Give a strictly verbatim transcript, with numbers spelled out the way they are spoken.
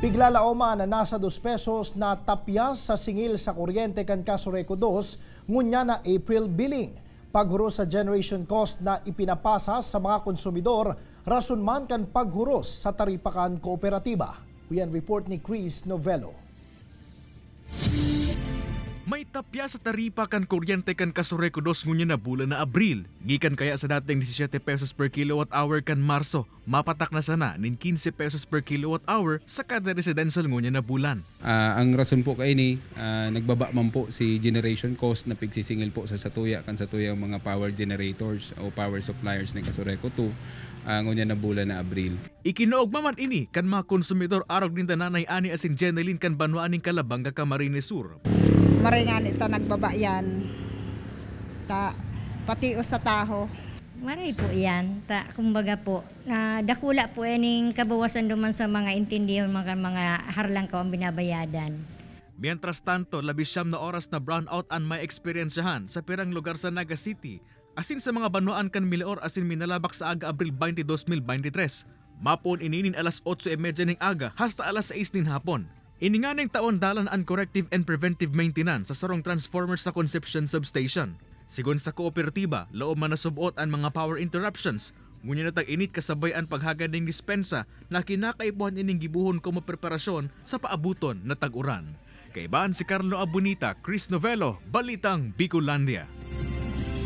Piglalaoman na nasa dos pesos na tapyas sa singil sa kuryente kan Casureco dos, ngunyan na April billing. Paghuros sa generation cost na ipinapasa sa mga konsumidor, rason man kan paghuros sa taripa kan kooperatiba. Yan report ni Chris Novello. May tapya sa taripa kan kuryente kan Casureco dos ngunyan na bulan na Abril. Gikan kaya sa dating disisete pesos per kilowatt hour kan Marso, mapatak na sana nin quince pesos per kilowatt hour sa kada residential ngunyan na bulan. Ah, ang rason po kaini, ah, nagbaba man po si generation cost na pigsisingil po sa satuya kan satuyang mga power generators o power suppliers ni Casureco two, ah, ngunyan na bulan na Abril. Ikinuogma man ini kan mga konsumidor arog ninda Nanay Ani asin Jenelyn kan banwaan nin Calabanga, Camarines Sur. Maray ngani ta nagbaba yan. Ta, patios sa taho. Maray po yan. Ta, kumbaga po, na dakula po ining kabawasan duman sa mga intindihon mga, mga harlangkaw ang binabayadan. Mientras tanto, labis siyam na oras na brownout an may eksperyensyahan sa pirang lugar sa Naga City, asin sa mga banwaan kan Milaor asin Minalabac sa aga Abril twenty, dos mil beintitres. Mapoon ini nin alas otso y media ning aga hasta alas sais nin hapon. Ini nganing taon dalan an corrective and preventive maintenance sa sarong transformer sa Concepcion Substation. Sigon sa kooperatiba, laom man na sub-ot an mga power interruptions, ngunyan na tag-init kasabay an paghagad ning dispensa na kinakaipuhan ining gibohon komo preparasyon sa paabuton na tag-uran. Kaibahan si Carlo Abunita, Chris Novello, Balitang Bicolandia.